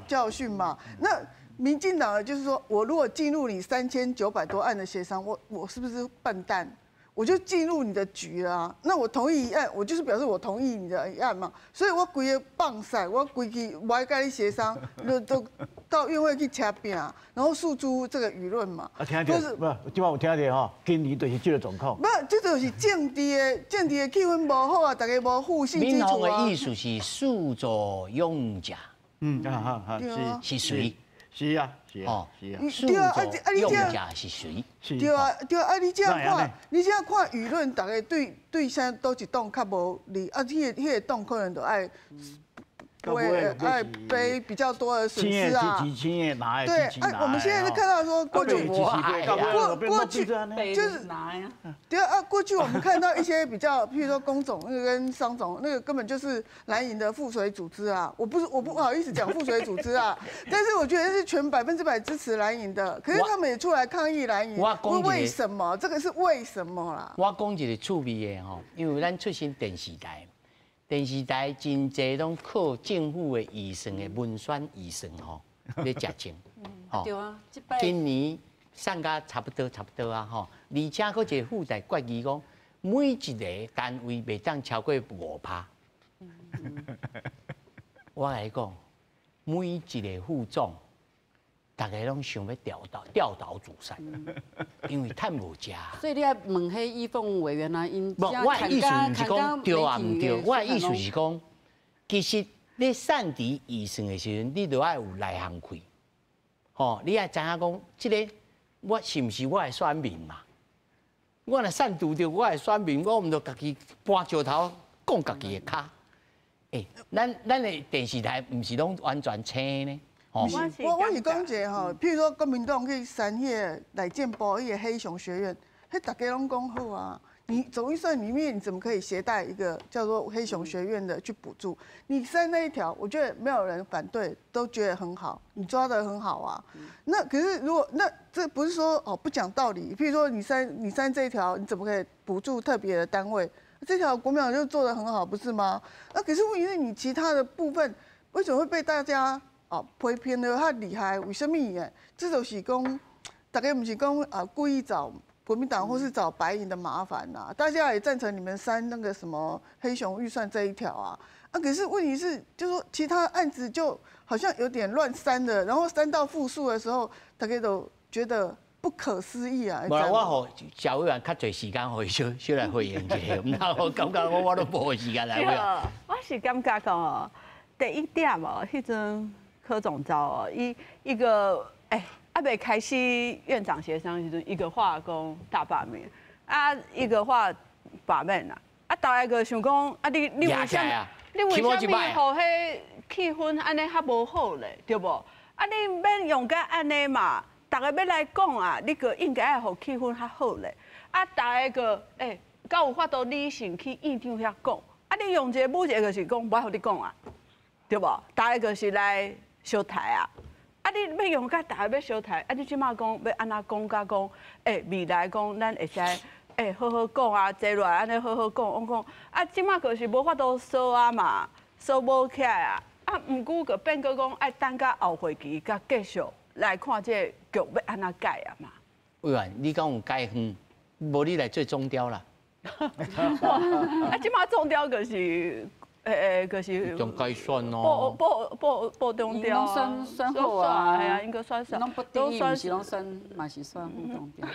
教训嘛。那民进党就是说我如果进入你3900多案的协商，我是不是笨蛋？我就进入你的局了啊。那我同意一案，我就是表示我同意你的一案嘛。所以我规个放屎，我规气不爱跟你协商，都到院会去掐饼，然后诉诸这个舆论嘛。啊，听著，不，这摆有听著吼，今年就是这个状况。不，这就是政治的气氛无好啊，大家无互信基础啊。民的意思是始作俑者。嗯，啊哈，是谁？是啊，是啊，是啊。始作俑者是谁？对啊，对啊，你这样看，你这样看舆论，大家对啥佗一党较无利，啊，彼个党可能就爱。会爱背比较多的损失啊。对，哎，我们现在是看到说过去过去就是对啊，过去我们看到一些比较，譬如说工总那个跟商总那个根本就是蓝营的附随组织啊。我不好意思讲附随组织啊，但是我觉得是全100%支持蓝营的，可是他们也出来抗议蓝营，为什么？这个是为什么啦？我讲一个趣味的吼，因为咱出身电视台。电视台真济拢靠政府的预算的文宣预算吼，咧食钱。对啊，今年算甲差不多差不多啊吼，而且阁一个附带决议讲，每一个单位袂当超过5%。我来讲，每一个副总，大家拢想欲吊打主赛，因为趁无食。所以你爱问彼依凤委员啊，𪜶无，我的意思毋是讲对啊毋对，我的意思是讲，其实你散除预算的时阵，你就爱有内行气，吼，你爱知影讲，这个我是毋是我的选民嘛？我若散除著我的选民，我毋著家己搬石头摃家己的跤。欸，咱的电视台毋是拢完全青呢？我是讲一个吼，譬如说国民党去删彼个内政部彼个黑熊学院，彼大家拢讲好啊。你总预算里面你怎么可以携带一个叫做黑熊学院的去补助？你删那一条，我觉得没有人反对，都觉得很好，你抓得很好啊。那可是如果那这不是说哦不讲道理，譬如说你删这一条，你怎么可以补助特别的单位？这条国民党就做得很好，不是吗？那可是问题是你其他的部分为什么会被大家哦批评得较厉害？为什么？这就是讲，大家不是讲啊故意找国民党或是找白银的麻烦呐？大家也赞成你们删那个什么黑熊预算这一条啊。啊，可是问题是，就是说其他案子就好像有点乱删的，然后删到复数的时候，大家都觉得不可思议啊！无啦，我予谢委员较济时间，予伊小来回应一下，毋通我感觉我都无时间来回应。我是感觉讲哦，第一点哦，彼阵柯总召哦，伊一个还未开始院长协商时阵，伊个话讲大罢免，啊，伊个话罢免啦，啊，大家个想讲啊，你为啥物？你为啥物予彼气氛按呢较无好咧？对无？啊，你免用甲按呢嘛。大家欲来讲啊，你阁应该爱予气氛较好咧。啊，大家阁敢有法度理性去院长遐讲。啊，你用一个武力就是讲，无爱予你讲啊，对无？大家就是来相刣啊。啊，你欲用甲大家欲相刣，啊，你这马讲欲按怎讲甲讲？未来讲咱会使好好讲啊，坐落来按呢好好讲，我讲啊，这马就是无法度锁啊嘛，锁无起来啊。啊，毋过阁变阁讲爱等到后会期，阁继续来看这个局欲按怎改啊嘛？委员，你讲有改远，无你来做总调啦。啊，这马总调就是，就是中改选咯。报中调啊，选好啊，系啊，应该选选。拢不等于，毋是拢选，嘛是选副中调。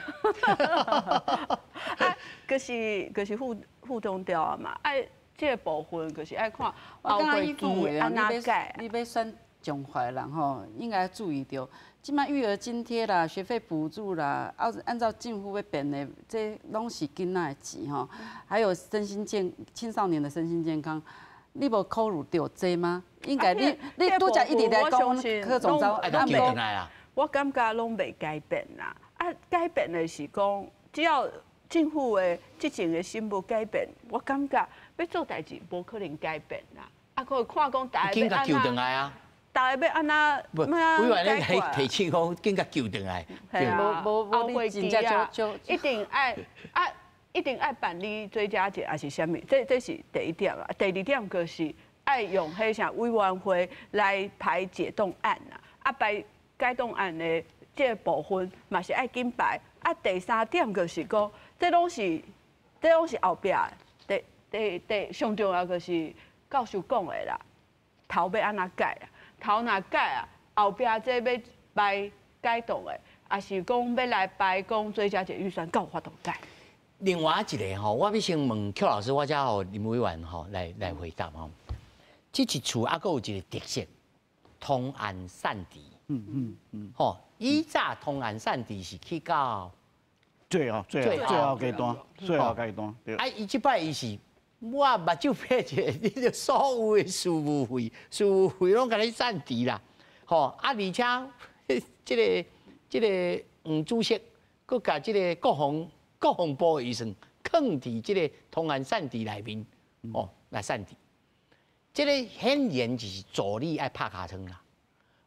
啊，就是副中调啊嘛，啊，這個部分就是愛看後過期按怎改。你欲選彰化人吼，應該注意著，這擺育兒津貼啦、學費補助啦，按照政府欲編的，這攏是囡仔的錢吼。還有身心健青少年的身心健康，你無考慮著這嗎？應該你拄才一直在講柯總召，啊，我感覺攏袂改變啦。啊，改變的是講，只要政府的執政的心無改變，我感覺欲做代誌無可能改變啦。啊，閣看講大家欲按怎，大家欲按怎，無，委員你提醒講，緊共救轉來。對，無無無，你真正就一定愛啊，一定愛辦理追加節，抑是啥物？這是第一點啊。第二點就是愛用彼啥委員會來排解凍案啦。啊，排解凍案的這個部分嘛是愛緊排。啊，第三點就是講，這攏是後壁的。第上重要就是教授講的啦，頭欲按怎改啊？頭若改啊，後壁這欲排解凍的，抑是講欲來排講追加一個預算，閣有法度改。另外一個吼，我欲先問邱老師，我才予林委員吼來回答吼。這一次猶閣有一個特色，統案散置。吼，以早統案散置是去到最後階段，最後階段。啊，伊這擺伊是我目睭閉一下，你著所有的事務費、事務費攏共你散置啦。吼，啊，而且這個黃主席閣共這個國防部的預算囥佇這個統案散置內面，哦，來散置。這個顯然就是助理愛拍尻槍啦，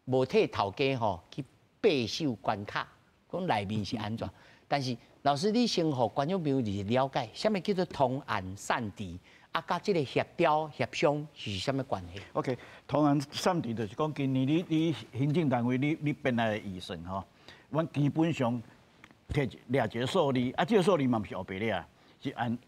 無替頭家吼去把守關卡，講內面是按怎？但是老師，你先予觀眾朋友就是了解，啥物叫做統案散置，啊，佮這個協調協商是啥物關係？OK，統案散置就是講，今年你行政單位你編來的預算吼，阮基本上提掠一個數字，啊，這個數字嘛毋是烏白掠，是按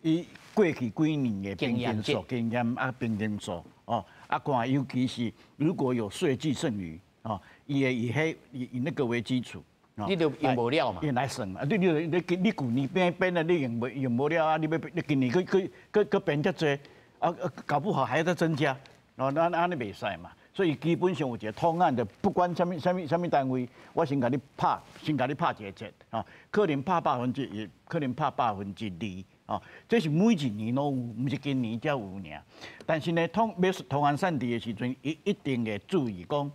伊過去幾年的平均數、經驗啊平均數哦，啊看尤其是如果有稅計剩餘哦，伊會以彼以那個為基礎。你就用無了嘛？用來算啊！你舊年編編的，你用無了啊！你欲你今年閣編遮濟，啊搞不好還要再增加，哦，那按呢袂使嘛。所以基本上有一個統案的，不管啥物啥物啥物單位，我先共你拍，先共你拍一個折，啊，可能拍1%，可能拍2%，哦，這是每一年攏有，毋是今年才有爾。但是呢，統欲統案散置的時陣，一定會注意講。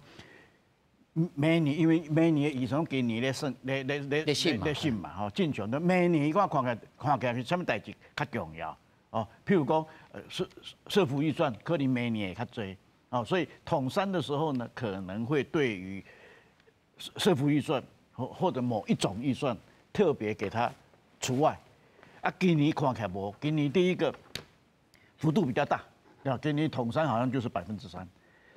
每年因為每年的預算今年咧算咧咧咧咧審嘛，吼，正常的每年我看起來是啥物代誌較重要，哦，譬如講，社福預算可能每年會較濟，哦，所以統三的時候呢，可能會對於社福預算或者某一種預算特別給他除外，啊，今年看起來無，今年第一個幅度比較大，啊，今年統三好像就是3%，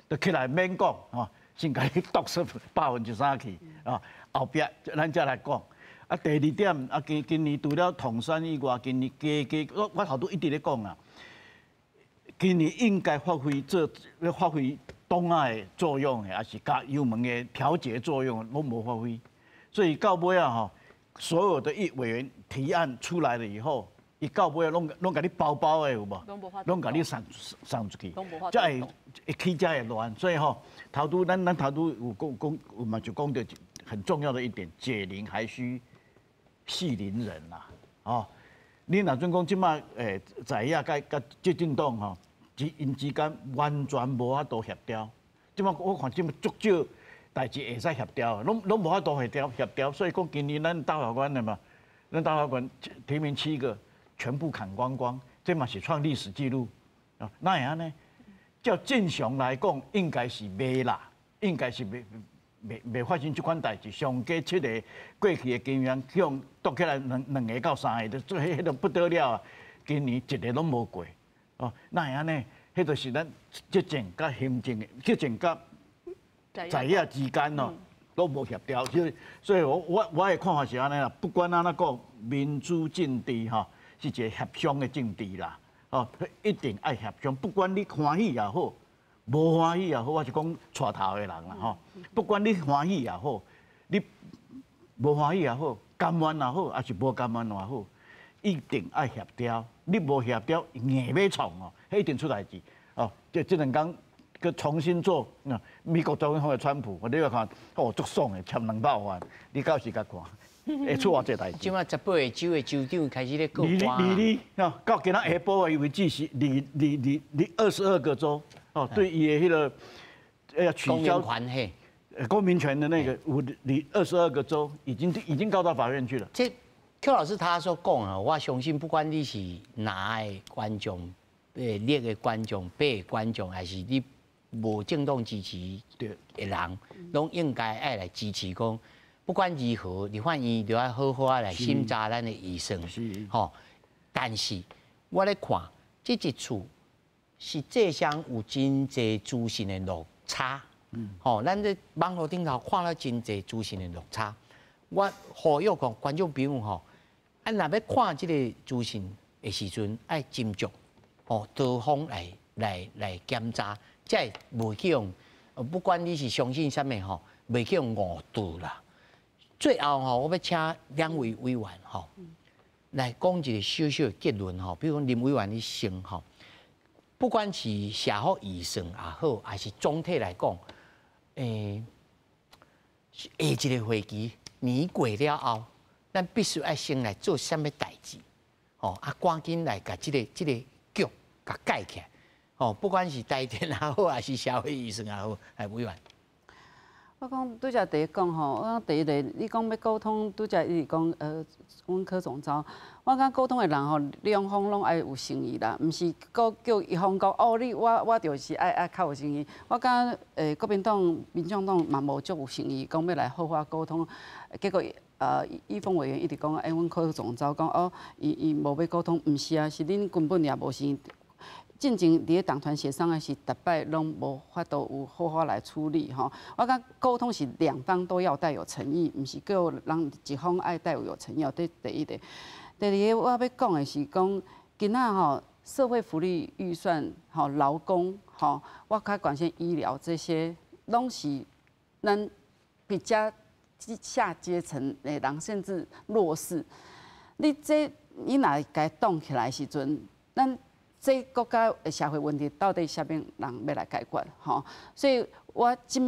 就起來免講，哦。先共你剁出3%去，啊，後壁咱才來講。啊，第二點，啊，今年除了統三以外，今年加加，我頭拄一直咧講啊，今年應該發揮擋仔的作用的，抑是加油門的調節作用，攏無發揮。所以到尾仔吼，所有的議委員提案出來了以後，伊到尾仔攏共你包包的有無？攏共你送出去，才會起才會亂。所以吼，頭拄咱頭拄有講講，有嘛就講著很重要的一點，解鈴還須繫鈴人啦。哦，你若準講這擺在野佮執政黨吼，𪜶之間完全無法度協調。這擺我看這擺足少代誌會使協調，攏無法度協調。所以講今年咱大法官的嘛，咱大法官提名七個。全部砍光光，這嘛是創歷史紀錄啊！哪會按呢？照正常來講，應該是袂啦，應該是袂發生這款代誌。上加七個過去的經驗，向剁起來兩個到三個，就彼個不得了啊！今年一個攏無過，哦，哪會按呢？彼就是咱執政佮行政的執政佮在野之間哦，攏無協調。所以我的看法是按呢啦，不管按怎講，民主政治吼是一個協商的政治啦，哦，一定愛協商，不管你歡喜也好，無歡喜也好，我是講帶頭的人啦吼。不管你歡喜也好，你無歡喜也好，甘願也好，抑是無甘願也好，一定爱协调，你无协调，硬欲创哦，彼一定出代志哦。这两工阁重新做，那美国总统的川普，你来看，哦，足爽的，签200万，你到时共看，会出偌济代志。这马18个州的州长开始咧告官。二二二，到今仔下晡的为止是二二二二22个州哦，对伊的彼个要取消公民权的那个，有二二十二个州已经告到法院去了。这邱老师他所讲啊，我相信不管你是蓝的观众、绿的观众、白的观众，还是你无政党支持的人，拢应该爱来支持讲，不管如何，立法院就爱好好仔来审查咱的预算，吼。但是我咧看这一次实际上有真济资讯的落差，吼，咱咧网路顶头看了真济资讯的落差。我呼吁讲观众朋友吼，啊，若欲看这个资讯的时阵，爱斟酌，吼，多方来检查，才会袂去予，不管你是相信啥物吼，袂去予误导啦。最后吼，我欲请两位委员吼，来讲一个小小的结论吼。比如讲林委员你先吼，不管是社福预算也好，还是总体来讲，下一个会期年过了后，咱必须爱先来做啥物代志，吼啊，赶紧来共这个局共盖起来，吼，不管是台电也好，还是社会预算也好，来委员。我讲拄才第一讲吼，我讲第一个，你讲欲沟通，拄才伊是讲阮柯总召，我讲沟通的人吼，两方拢爱有诚意啦，毋是阁叫一方讲哦，你我就是爱较有诚意。我感觉国民党、民众党嘛无足有诚意，讲欲来好好沟通，结果伊凤委员一直讲，欸，阮柯总召讲哦，伊无欲沟通，毋是啊，是恁根本也无诚意。进前伫咧党团协商的是，逐摆拢无法度有好好来处理吼。我感觉沟通是两方都要带有诚意，毋是叫人一方爱带有诚意。这第一个，第二个我欲讲的是讲，今仔吼社会福利预算吼劳工吼，我较关心医疗这些，拢是咱比较下阶层的人，甚至弱势。你这你若共冻起来时阵，咱这国家的社会问题到底啥物人欲来解决？吼，所以我这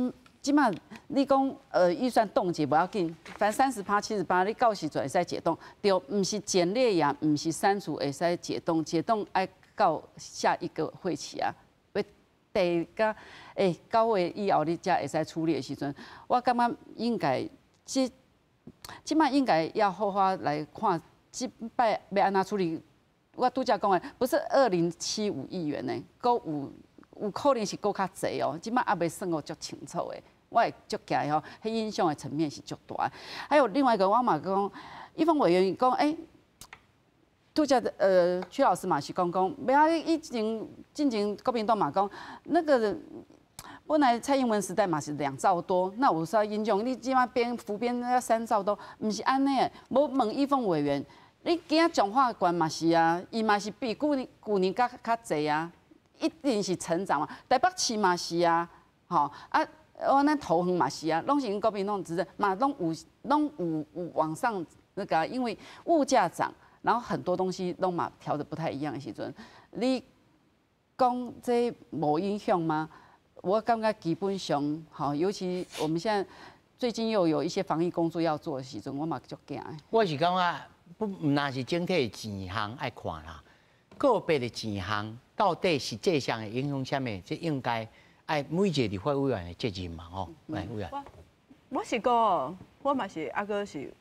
这马你讲预算冻结无要紧，反正30趴70趴，你到时阵会使解冻，对，毋是减列也毋是删除会使解冻，解冻爱到下一个会期啊，欲第甲9月以后你才会使处理的时阵，我感觉应该这这马应该要好好来看，这摆欲按怎处理。我拄才讲的不是2075亿元呢，阁有可能是阁较济哦。这马犹未算予足清楚的，我会足惊吼，彼影响的层面是足大。还有另外一个，我嘛讲，伊凤委员讲，欸，拄才屈老师嘛是讲讲，欲啊，以前进前国民党嘛讲，那个本来蔡英文时代嘛是2兆多，那有啥影响？你这马变浮编要3兆多，毋是按呢？无问伊凤委员。你今仔彰化县嘛是啊，伊嘛是比旧年旧年阁较济啊，一定是成长嘛。台北市嘛是啊，吼啊，我咱桃园嘛是啊，拢是𪜶国民党执政嘛，拢有往上那个，因为物价涨，然后很多东西拢嘛调得不太一样的时阵，你讲这无影响吗？我感觉基本上，吼，尤其我们现在最近又有一些防疫工作要做的时阵，我嘛足惊的。我是感觉不，毋但是整体的钱项爱看啦，个别的钱项到底实际上会影响啥物？这应该爱每一个立法委员的责任嘛，吼，来委员。我是讲，我嘛是犹阁是，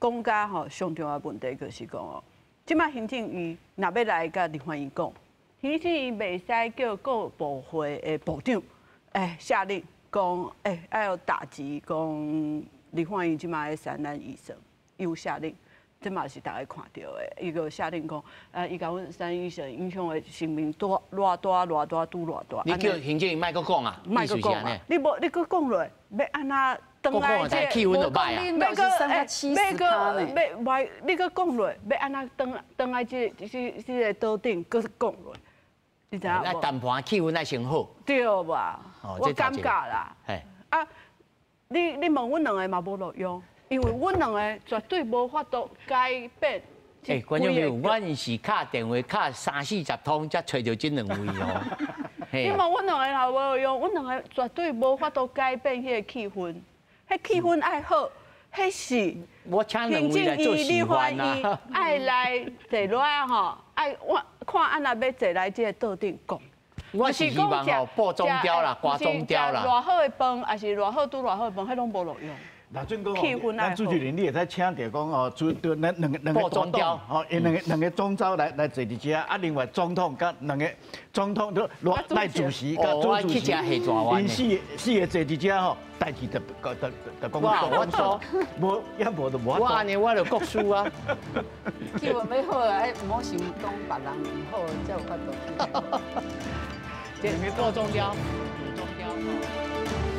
讲甲吼上重要的问题就是讲哦，这马行政院若欲来共立法院讲，行政院袂使叫各部会的部长，下令讲，爱予打击讲立法院这马咧删咱预算。伊有下令，这嘛是大家看著的。伊阁下令讲，伊共阮删预算影响的层面多偌大偌大拄偌大。你叫行政院莫阁讲啊？莫阁讲啊！你无你阁讲落，欲按怎转来这？气氛就歹啊！欲阁欲阁欲歪，你阁讲落，欲按怎转转来这个岛顶阁讲落？你知影无？那谈判气氛爱先好。对吧？我感觉啦。啊，你问阮两个嘛无路用。因为阮两个绝对无法度改变欸，觀眾朋友，阮是敲電話敲三四十通，才揣著這兩位哦。因為阮兩個若無用，阮兩個絕對無法度改變彼個氣氛。彼氣氛愛好，彼是我請兩位來做示範啊！愛來坐落來吼，愛我看按怎欲坐來這个桌頂講。我是希望吼，布總雕啦，掛總雕啦。偌好的飯，抑是偌好拄偌好的飯，彼攏無路用。那准講，咱主持人你會使請著講哦，主對咱兩個總統，吼，𪜶兩個總召來坐佇遮，啊，另外總統佮兩個總統都賴主席佮朱主席，𪜶四個坐佇遮吼，代誌就講我做，無也無就無。我按呢我就國師啊。氣氛欲好啊，毋好想講別人毋好，才有法度。這布總雕，總雕。